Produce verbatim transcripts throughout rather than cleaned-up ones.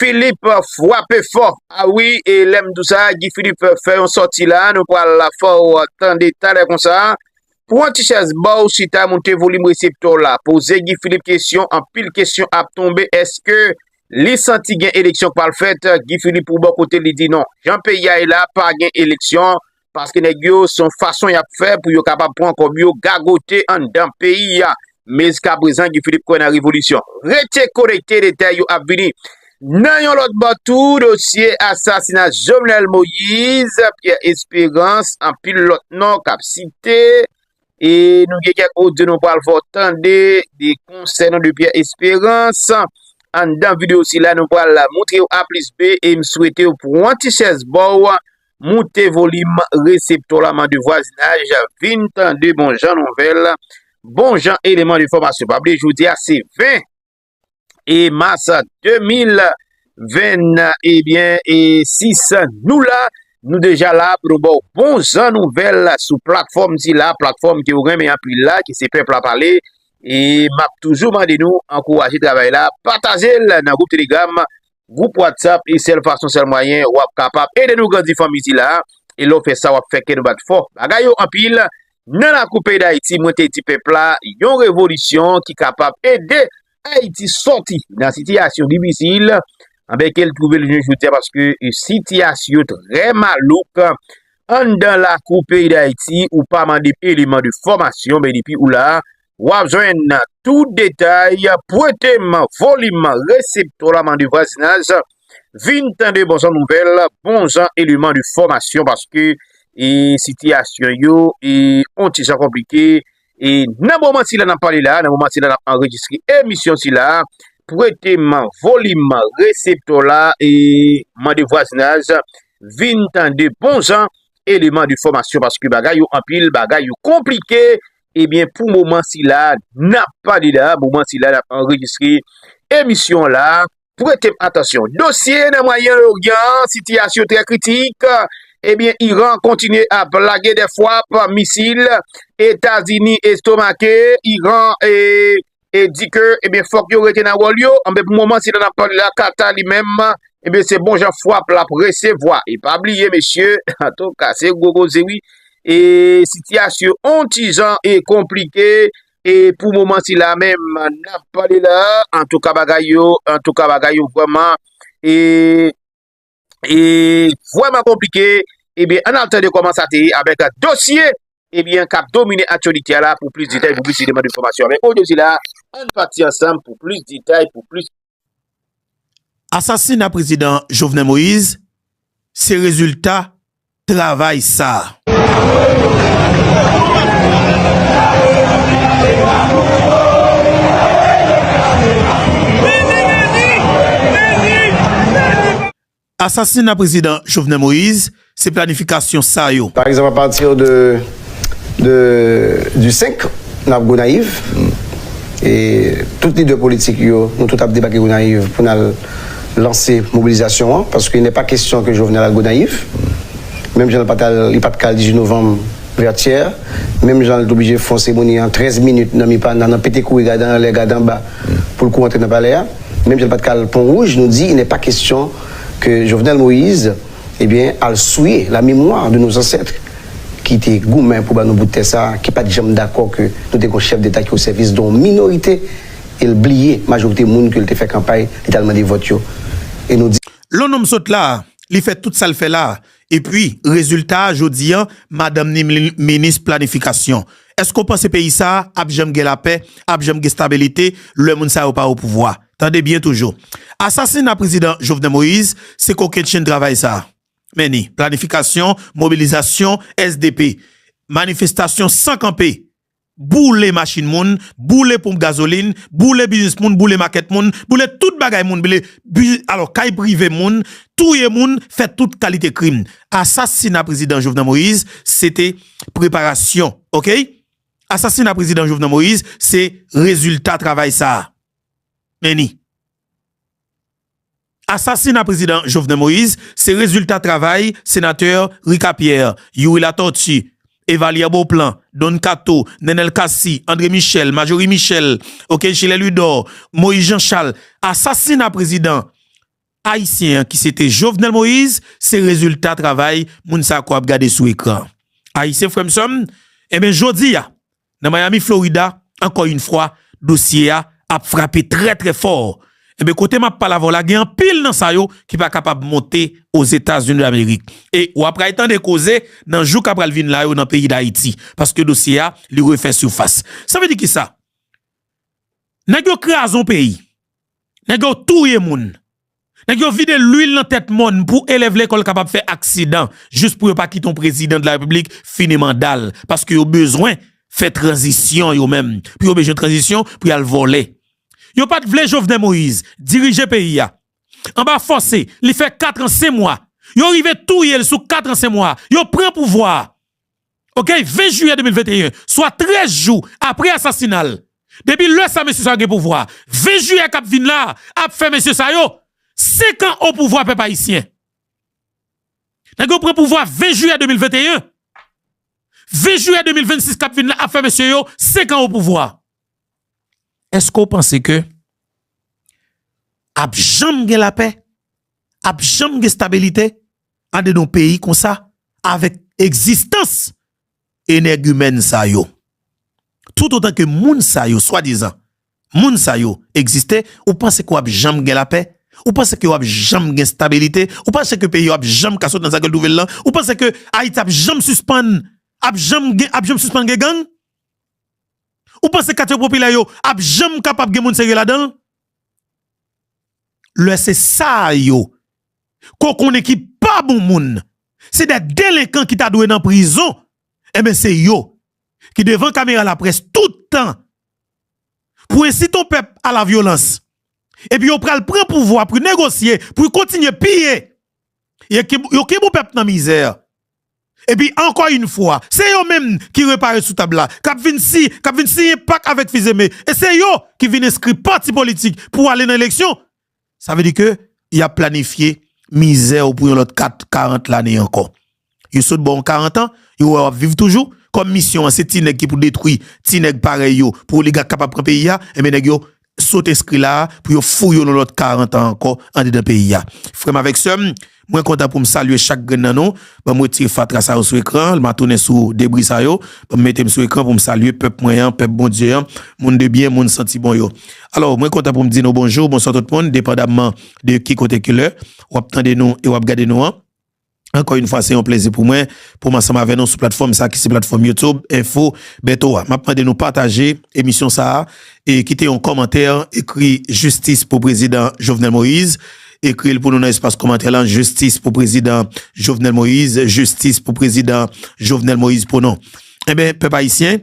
Philippe frape fò. A wi, e lè m di w sa, Guy Philippe fè yon sòti la, nou pral fè w tande talè konsa. Pran ti chèz ba w, chita, moute volim reseptè w la. Poze Guy Philippe kesyon, anpil kesyon ap tonbe. Èske li santi gen eleksyon k pral fèt? Guy Philippe, pou bò kote, li di non. Jan peyi a ye la, pa gen eleksyon. Paske nèg yo, se yon fason y ap fè pou yo kapab pran kòb yo, gagote anndan peyi a. Men jiskaprezan, Guy Philippe kwè nan revolisyon. Rete konekte, detay yo ap vini. Nan yon lòt bò tou, dosye asasina Jovenel Moïse, Pierre Espérance, anpil lòt non k ap site. E nou gen kèk odyo nou pral fè w tande de konsènan de Pierre Espérance. Anndan videyo sila, nou pral montre w A plis B e m swete w pran ti chèz ba w, moute volim reseptè w la, mande vwazinaj, vin tande bon jan nouvèl, bon jan eleman de fòmasyon. Pa bliye, jodi a se ven e mas de mil ven, ebyen, e sis, nou la, nou deja la pou nou ba w bon jan nouvèl sou platfòm sila, platfòm ke w renmen anpil la, ki se Pèp la Pale. E m ap toujou mande nou ankouraje travay la, pataje l nan gwoup Telegram, gwoup WhatsApp, e sèl fason, sèl mwayen w ap kapab ede nou grandi fanmi sila. E lè w fè sa, w ap fè kè nou bat fò. Bagay yo anpil nan lakou peyi Dayiti, mwen te di pèp la, yon revolisyon ki kapab ede Ayiti sòti nan sitiyasyon difisil anben ke l twouve l jounen jodi a, paske sitiyasyon yo trè malouk anndan lakou peyi Dayiti. Ou pa mande eleman de fòmasyon, men depi ou la, w ap jwenn tout detay. Prete m volim reseptè w la, mande vwazinaj, vin tande bon jan nouvèl, bon jan eleman de fòmasyon, paske e sitiyasyon yo e on ti jan konplike. E nan moman sila n ap pale la, nan moman sila n ap anrejistre emisyon sila, prete m volim reseptè w la e mande vwazinaj, vin tande bon jan eleman de fòmasyon, paske bagay yo anpil, bagay yo konplike. Ebyen, pou moman sila n ap pale la, moman sila n ap anrejistre emisyon la, prete m atansyon. Dosye nan Mwayen Oryan, sitiyasyon trè kritik. Ebyen, Iran kontinye ap lage de fwap misil. Etazini estomake, Iran e, e di ke, ebyen, fòk yo rete nan wòl yo. Anben, pou moman sila n ap pale la, Kata li menm, ebyen, se bon jan fwap l ap resevwa. E pa bliye, mesye, antouka, se gwo koze, wi. E sitiyasyon on ti jan e konplike. E pou moman sila menm, n ap pale la, antouka bagay yo, antouka bagay yo vrèman, e, e vrèman konplike. Ebyen, ann al tande kòman sa te ye avèk dosye, ebyen, k ap domine aktyalite a la pou plis detay, pou plis eleman de enfòmasyon. Avèk odyo sila, ann pati ansanm pou plis detay, pou plis Asasina prezidan Jovenel Moïse se rezilta travay sa a. Asasina prezidan Jovenel Moïse se planifikasyon sa yo. Par exemple, à partir de, de, du cinq, n ap Gonayiv. E tout lidè politik yo, nou tout ap debake Gonayiv pou n al lanse mobilizasyon an, paske il n'est pas question que Jovenel al Gonayiv. Menm jan l pa t al, li pa t ka al dizuit novanm Vètyè, menm jan l te oblije fè yon seremoni an trèz minit nan Mipana, nan pete kouri, gade anlè, gade anba, pou l kouri antre nan palè a. Menm jan l pa t ka al Pon Wouj, nou di, il n'est pas question que Jovenel Moïse, ebyen, al souiller la mémoire de nos ancêtres ki te goumen pou ban nou bout tè sa, ki pa t janm dakò ke nou te gen yon chèf deta ki o sèvis de yon minorite, e l bliye majorite moun ke l te fè kanpay, li t al mande vòt yo. E nou di. Lè yon nonm sot la, li fè tout sa l fè la, epi, rezilta a, jodi a, madanm ni mi-, minis planifikasyon. Èske w panse peyi sa a ap janm gen lapè, ap janm gen estabilite, lè moun sa yo pa o pouvwa? Tande byen toujou. Asasina prezidan Jovenel Moïse se kokennchenn travay sa a. Men ni, planifikasyon, mobilizasyon, S D P, manifestasyon san kanpe, boule machin moun, boule ponp gazolin, boule biznis moun, boule makèt moun, boule tout bagay moun, boule bi-, alò, kay prive moun, touye moun, fè tout kalite krim. Asasina prezidan Jovenel Moïse, se te preparasyon, oke? Asasina prezidan Jovenel Moïse, se rezilta travay sa a. Men ni. Asasina prezidan Jovenel Moïse se rezilta travay senatè Rica Pierre, Youri Latortue, Evalière Beauplan, Don Kato, Nenel Cassy, André Michel, Marjorie Michel, oke, Gilles Louis Dor, Moïse Jean Charles. Asasina prezidan ayisyen an ki se te Jovenel Moïse, se rezilta travay moun sa ke w ap gade sou ekran. Ayisyen, frè m, sè m, enben, jodi a, nan Miami, Florida, ankò yon fwa, dosye a ap frape trè, trè fò. Enben, kote m ap pale avè w la, gen anpil nan sa yo ki pa kapab monte Ozetazini Damerik. E w ap pral tande koze nan jou k ap pral vin la yo nan peyi Dayiti, paske dosye a, li refè sifas. Sa vle di kisa? Nèg yo kraze yon peyi. Nèg yo touye moun. Nèg yo vide lwil nan tèt mòn pou elèv lekòl kapab fè aksidan, jis pou yo pa kite yon prezidan de la repiblik fini manda l, paske yo bezwen fè tranzisyon yo menm. Pou yo bezwen tranzisyon, pou y al vòlè. Yo pa t vle Jovenel Moïse dirije peyi a. Anba fòse, li fè kat an senk mwa. Yo rive touye l sou kat an senk mwa. Yo pran pouvwa a. Oke, ven jiyè de mil venteyen, swa trèz jou apre asasina l. Depi lè sa, mesye sa yo gen pouvwa. Ven jiyè k ap vin la ap fè mesye sa yo senk an o pouvwa, pèp ayisyen. Nèg yo pran pouvwa ven jiyè de mil venteyen. Ven jiyè de mil vennsis k ap vin la ap fè mesye yo senk an o pouvwa. Èske w panse ke ap janm gen lapè? Ap janm gen stabilite andedan yon peyi konsa, avèk egzistans enèg imèn sa yo? Toutotan ke moun sa yo, swadizan, moun sa yo egziste, ou panse ke w ap janm gen lapè? Ou panse ke w ap janm gen stabilite? Ou panse ke peyi yo ap janm ka sot nan sa ke l twouve l lan? Ou panse ke Ayiti ap janm sispann, ap janm gen, ap janm sispann gen gang? Ou panse katye popilè yo ap janm kapab gen moun serye ladan l? Lè se sa yo ke w konnen ki pa bon moun, se de delenkan ki ta dwe nan prizon, enben se yo ki devan kamera laprès tout tan pou ensite yon pèp a la vyolans. Epi yo pral pran pouvwa pou negosye, pou kontinye piye. Yo kenbe yon pèp nan mizè. Epi ankò yon fwa, se yo menm ki repare sou tab la, k ap vin si, k ap vin siyen pak avèk Fils-Aimé. E se yo ki vin enskri pati politik pou ale nan eleksyon. Sa vle di ke y ap planifye mizè w pou yon lòt kat, karant lane ankò. Yo sot ba w karant an, yo wè w ap viv toujou. Kòm misyon an se ti nèg ki pou detwi ti nèg parèy yo, pou oligak kapab pran peyi a, enben nèg yo sot enskri la a pou yo foure yo nan lòt karant an ankò andedan peyi a. Frè m avèk sè m, mwen kontan pou m salye chak grenn nan nou. Ban m retire fatra sa yo sou ekran, m a tounen sou debri sa yo. Ban m mete m sou ekran pou m salye pèp mwen an, pèp Bondye an, moun de byen, moun santi bon yo. Alò, mwen kontan pou m di nou bonjou, bonswa tout moun, depandamman de ki kote ki lè w ap tande nou e w ap gade nou an. Ankò yon fwa, se yon plezi pou mwen, pou m ansanm avè nou sou platfòm sa ki se platfòm YouTube Info Bèto a. M ap mande nou pataje emisyon sa a, e kite yon kòmantè, ekri jistis pou prezidan Jovenel Moïse, ekri l pou nou nan espas kòmantè lan, jistis pou prezidan Jovenel Moïse, jistis pou prezidan Jovenel Moïse pou nou. Enben, pèp ayisyen,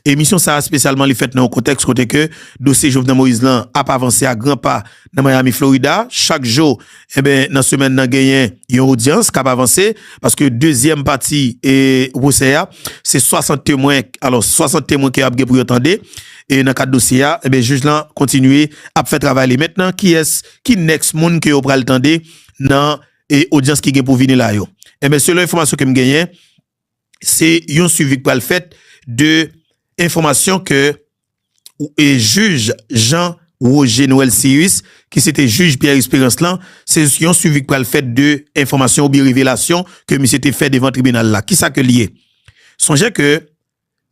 emisyon sa a espesyalman li fèt nan yon kontèks kote ke dosye Jovenel Moïse lan ap avanse a gran pa nan Miami, Florida. Chak jou, enben, nan semèn nan genyen yon odyans k ap avanse, paske dezyèm pati e pwosè a, se swasant temwen, alò, swasant temwen ke y ap gen pou yo tande, e nan kad dosye a, enben, jij lan kontinye ap fè travay li. Mentnan, kiyès, ki next moun ke yo pral tande nan, e, odyans ki gen pou vini la yo? Enben, selon enfòmasyon ke m genyen, se yon swivi k pral fèt de enfòmasyon ke, e, jij Jean Roger Noël Cyrus, ki se te jij Pierre Espérance lan, se yon swivi k pral fèt de enfòmasyon oubyen revelasyon ke misye te fè devan tribinal la. Kisa ke l ye? Sonje ke,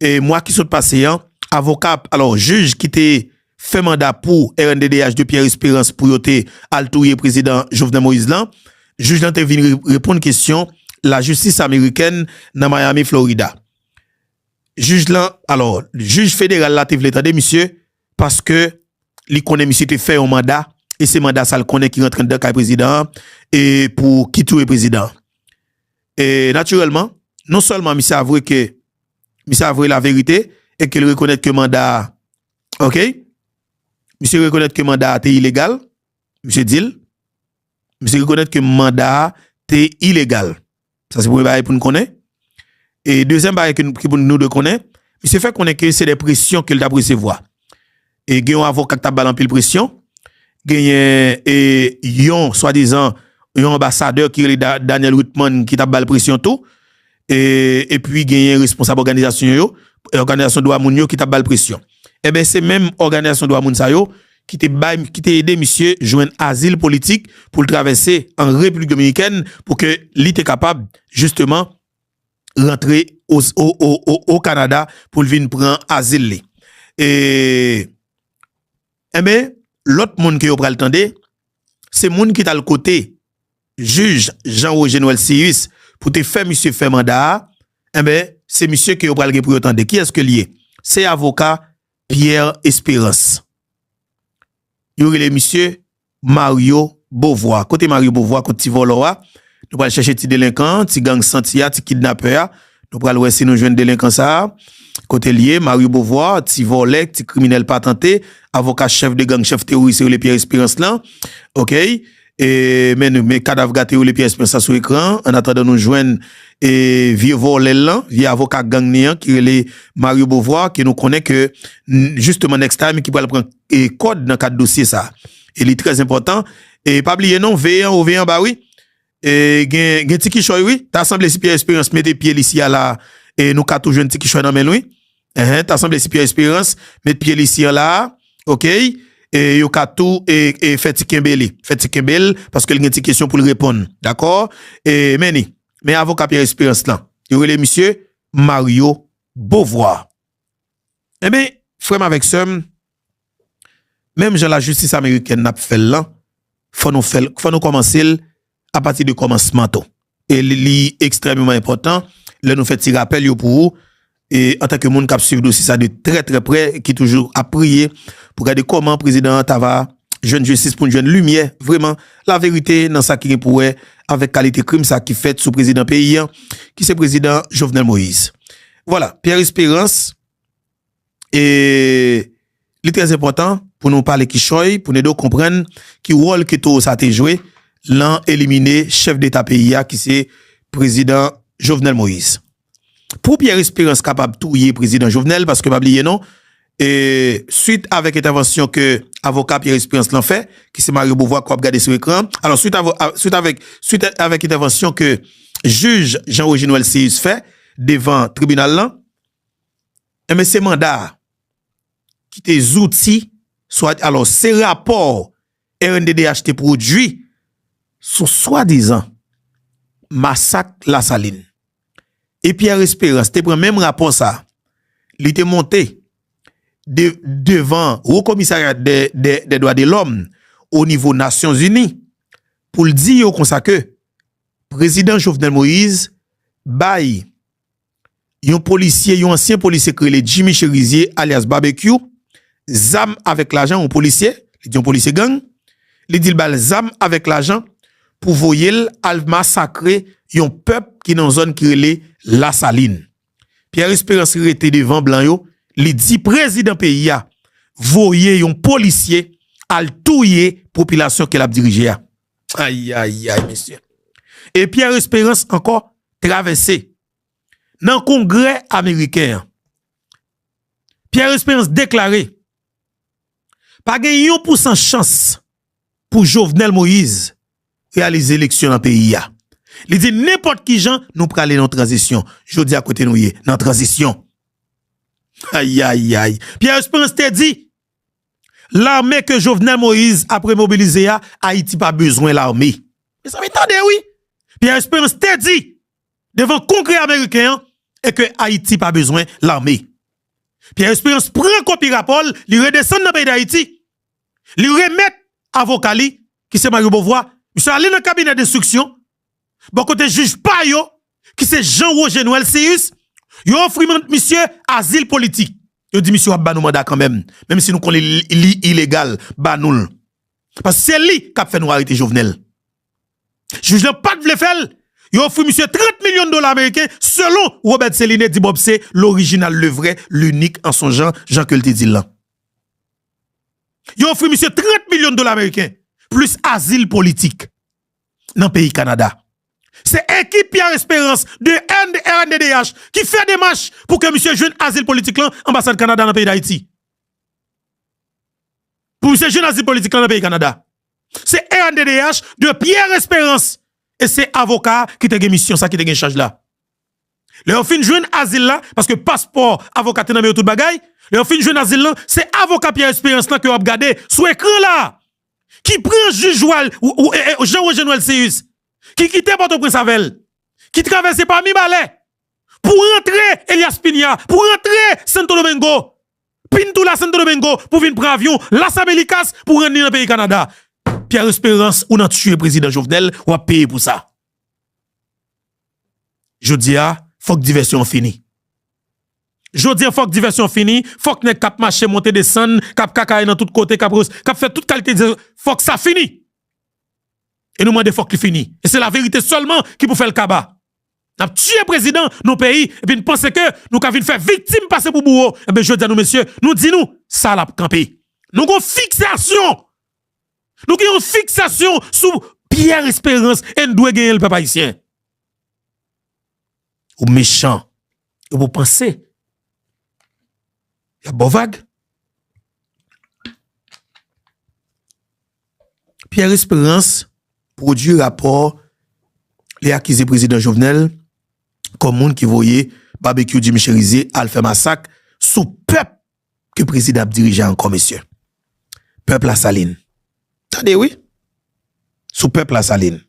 e, mwa ki sot pase an, avoka, alò, jij ki te fè manda pou R N D D H de Pierre Espérance pou yo te al touye prezidan Jovenel Moïse lan, jij lan te vin re-, reponn kesyon lajistis amerikèn nan Miami, Florida. Jij lan, alò, jij federal la te vle tande misye paske li konnen misye te fè yon manda, e se manda sa l konnen ki rantre anndan kay prezidan an, e pou ki touye prezidan an. E natirèlman, non sèlman misye avwe ke, misye avwe laverite, e ke l rekonèt ke manda a, oke? Misye rekonèt ke manda a te ilegal, misye di l, misye rekonèt ke manda a te ilegal. Sa se premye bagay pou n konnen. E dezyèm bagay ke n, ki pou nou dwe konnen, misye fè konnen ke se de presyon ke l t ap resevwa. E gen yon avoka ki t ap ba l anpil presyon. Genyen, e, yon, swadizan, yon anbasadè ki rele Da-, Daniel Whitman ki t ap ba l presyon tou. E, epi genyen responsab òganizasyon yo, òganizasyon dwa moun yo ki t ap ba l presyon. Enben, se menm òganizasyon dwa moun sa yo ki te bay, ki te ede misye jwenn azil politik pou l travèse an Repiblik Dominikèn pou ke li te kapab, jisteman, rantre o, o, o, o, o Kanada pou l vin pran azil li. E, enben, lòt moun ke yo pral tande, se moun ki t al kote jij Jean Roger Noël Cius pou te fè misye fè manda a, enben, se misye ke yo pral gen pou yo tande. Kiyès ke l ye? Se avoka Pierre Espérance. Yo rele misye Mario Beauvoir. Kote Mario Beauvoir, kot ti vòlò a? Nou pral chèche ti delenkan, ti gang santi a, ti kidnapè a. Nou pral wè si nou jwenn delenkan sa a. Kote l ye? Mario Beauvoir, ti vòlè, ti kriminèl patante, avoka chèf de gang, chèf teworis yo rele Pierre Espérance lan. Oke? E, men nou, men kadav gate yo rele Pierre Espérance la sou ekran an. Annatandan nou jwenn, e, vye vòlè l lan, vye avoka gang li an ki rele Mario Beauvoir, ke nou konnen ke, n-, jisteman, next time ki pral pran, e, kòd nan kad dosye sa. E li trè enpòtan. E pa bliye non, veye anwo, veye anba wi. E gen, gen ti kichòy wi. Ta sanble si Pierre Espérance mete pye l isi a la, e nou ka tou jwenn ti kichòy nan men l wi. Enhen, ta sanble si Pierre Espérance met pye l isi an la, oke? E yo ka tou, e, e fè ti kenbe li. Fè ti kenbe l, paske l gen ti kesyon pou l reponn. Dakò? E men ni, men avoka Pierre Espérance lan. Yo rele misye Mario Beauvoir. Enben, frè m avèk sè m, menm jan lajistis amerikèn n ap fè l lan, fò nou fè l, fò nou kòmanse l apati de kòmansman tou. E li, li ekstrèmeman enpòtan lè nou fè ti rapèl yo pou ou. E antanke moun k ap swiv dosye sa de trè, trè prè, ki toujou ap priye pou gade kòman prezidan an ta va jwenn jistis, pou n jwenn limyè, vrèman, laverite nan sa ki gen pou wè avèk kalite krim sa ki fèt sou prezidan peyi an, ki se prezidan Jovenel Moïse. Vwala, Pierre Espérance, e li trè enpòtan pou nou pale kichòy, pou n ede w konprann ki wòl ke towo sa te jwe lan elimine chèf deta peyi a, ki se prezidan Jovenel Moïse. Pou Pierre Espérance kapab touye prezidan Jovenel, paske pa bliye non, e swit avèk entèvansyon ke avoka Pierre Espérance lan fè, ki se Mario Beauvoir k w ap gade sou ekran. Alò, swit avo-, a, swit avèk, swit avèk entèvansyon ke jij Jean Roger Noël Cius fè devan tribinal lan, enben, se manda a ki te zouti, swa, alò, se rapò R N D D H te pwodui sou swadizan masak Lasalin. E Pierre Espérance te pran menm rapò sa, li te monte de, devan Wo Komisarya dè, dè, dè Dwa de Lòm o nivo Nasyonzini pou l di yo konsa ke prezidan Jovenel Moïse bay yon polisye, yon ansyen polisye ki rele Jimmy Chérizier, alyas Barbecue, zam avèk lajan, yon polisye, li di yon polisye gang, li di l ba l zam avèk lajan pou voye l al masakre yon pèp ki nan zòn ki rele Lasalin. Pierre Espérance rete devan blan yo, li di prezidan peyi a voye yon polisye al touye popilasyon ke l ap dirije a. Ayayay, mesye. E Pierre Espérance ankò travèse nan Kongrè ameriken an. Pierre Espérance deklare pa gen yon pousan chans pou Jovenel Moïse reyalize eleksyon nan peyi a. Li di nenpòt ki jan nou prale nan tranzisyon. Jodi a kote nou ye, nan tranzisyon. Ayayay. Pierre Espérance te di, lame ke Jovenel Moïse ap remobilize a, Ayiti pa bezwen lame. Mezanmi, tande wi. Pierre Espérance te di devan Kongrè ameriken an e ke Ayiti pa bezwen lame. Pierre Espérance pran kopi rapò l, li redesann nan peyi Dayiti. Li remèt avoka li, ki se Mario Beauvoir. Misye ale nan kabinè denstriksyon, bò kote jij pa yo, ki se Jean Roger Noël Cius, yo ofri man-, misye azil politik. Yo di misye w ap ba nou manda kanmenm, menm si nou konnen li, li ilegal, ba nou l. Paske se li k ap fè nou arete Jovenel. Jij lan pa t vle fè l. Yo ofri misye trant milyon dola ameriken, selon Robert Céliné, di Bob se l'original, le vrai, l'unique, an sonjan jan ke l te di l lan. Yo ofri misye trant milyon dola ameriken, plis azil politik nan peyi Kanada. Se ekip Pierre Espérance de R N D D H ki fè demach pou ke misye jwenn azil politik lan anbasad Kanada nan peyi Dayiti. Pou misye jwenn azil politik lan nan peyi Kanada. Se R N D D H de Pierre Espérance. E se avoka a ki te gen misyon sa, ki te gen chaj la. Lè yo fin jwenn azil la, paske paspò, avoka te nan men yo, tout bagay, lè yo fin jwenn azil lan, se avoka Pierre Espérance lan ke w ap gade sou ekran la, ki pran jij Wal, ou, ou, e, e, Jean Roger Noël Céus, ki kite Pòtoprens avè l, ki travèse pa Mibalè, pou rantre Elias Piña, pou rantre Santo Domingo, Pintoula Santo Domingo, pou vin pran avyon Las Américas pou rann li nan peyi Kanada. Pierre Espérance, ou nan tiye prezidan Jovenel, w ap peye pou sa. Jodi a, fòk divèsyon an fini. Jodi a, fòk divèsyon an fini, fòk nèg k ap mache, monte, desann, k ap kakaye nan tout kote, k ap, k ap fè tout kalite de, fòk sa fini. E nou mande fòk li fini. E se laverite sèlman ki pou fè l kaba. N ap tiye prezidan nou peyi, epi n panse ke nou ka vin fè viktim pase pou bouwo. Enben, jodi a nou, mesye, nou di nou, sa l ap kanpe. Nou gon fiksasyon. Nou gen yon fiksasyon sou Pierre Espérance e n dwe genyen l, pèp ayisyen. Ou mechan. Ou pou panse. Y ap ba w vag. Pierre Espérance pwodui rapò, li akize prezidan Jovenel kòm moun ki voye Barbecue Jimmy Chérizier al fè masak sou pèp ke prezidan ap dirije a ankò, mesye. Pèp Lasalin. Tande wi. Sou pèp Lasalin.